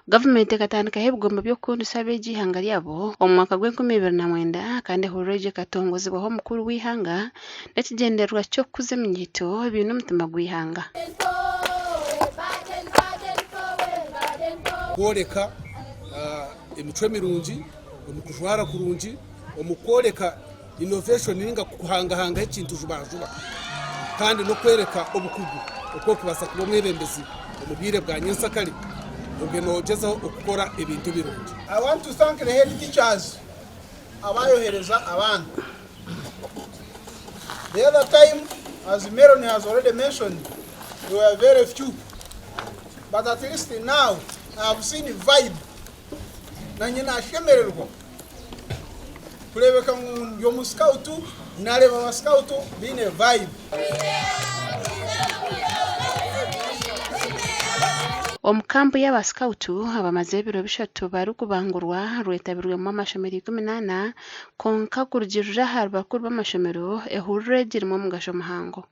Gavumenti ekatandikaho ebigombe by'okukundisa abeegi eihanga ryabo omu mwaka gw'enkumi ibiri na mwenda kandi ehururu egyo ekatongozibwaho omukuru w'eihanga n'ekigyendererwa ky'okukuza eminyeeto ebaine omutima gw'eihanga. Kworeka emicwe mirungi omu kujwara kurungi, omu kworeka innovation ninga kuhangahangaho ekintu jubajuba kandi n'okworeka obukugu oku orikubaasa kuba omwebembezi omu bwire bwa nyensyakare obwe nogyezaho okukora ebintu birungi. I want to thank the head teachers abayohereza abaana. The other time as Meron has already mentioned we were very few but at least now I have seen vibe nanye nashemererwa kureebeka ngu ndi omu sikautu nareeba abasikautu baine vibe. Omu kampu y'aba sikautu abamazire ebiro bishatu barikubangurwa rwetabirwemu amashomero 14 kwonka kurugiirira ahari bakuru b'amashomero ehururu egi erimu omugasho muhango.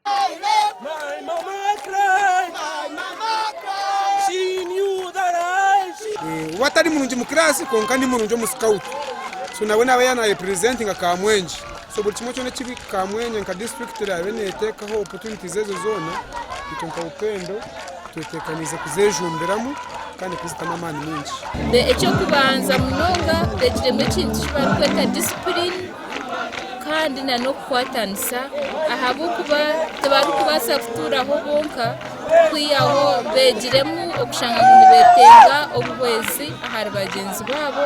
Obu atari murungi mu kiraasi kwonka ni murungi omu sikautu so nawe naaba yaaba narepurezentinga Kamwengye so buri kimwe kyona ekibi Kamwengye nka disiturikiti eraabe neeteekaho opotunitizi ezo zoona itwe nka Upendo tweteekaniize kuzejumbiramu kandi kuzitamu amaani maingi. Eky'okubanza munonga beegiremu ekintu eki barikweta disipurine kandi n'okukwatanisa ahabw'okuba tibarikubaasa kutuuraho bonka kwihaho beegiremu okushanga ngu nibeetenga obuhwezi ahari bagyenzi baabo.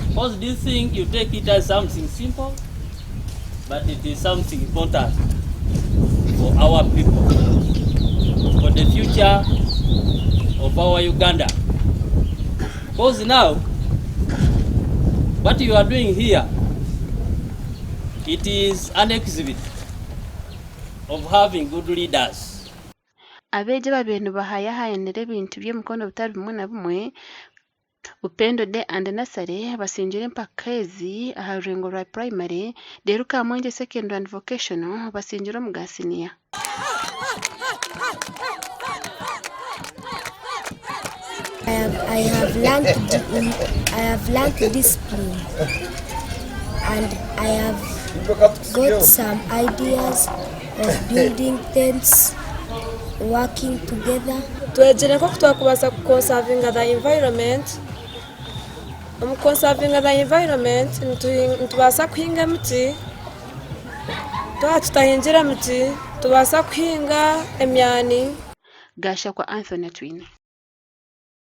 Because this thing you take it as something simple but it is something important for our people, for the future of our Uganda. Because now, what you are doing here, it is an exhibit of having good leaders. Abeegi ababaire nibahayahayanira ebintu by'emikono bitari bimwe na bimwe, Upendo Day and Nursery basingire empaka ezi aha rurengo rwa purayimare reero Kamwengye Secondary and Vocational basingire omu ga siniya. I have learnt I have learnt discipline and I have got some ideas of building tents, working together. Twegire nk'oku twakubaasa ku conservinga the environment. Omu ku conservinga the environment nitubaasa kuhinga emiti, twaba tutahingire miti nitubaasa kuhinga emyani. Gashakwa Anthony Atwine.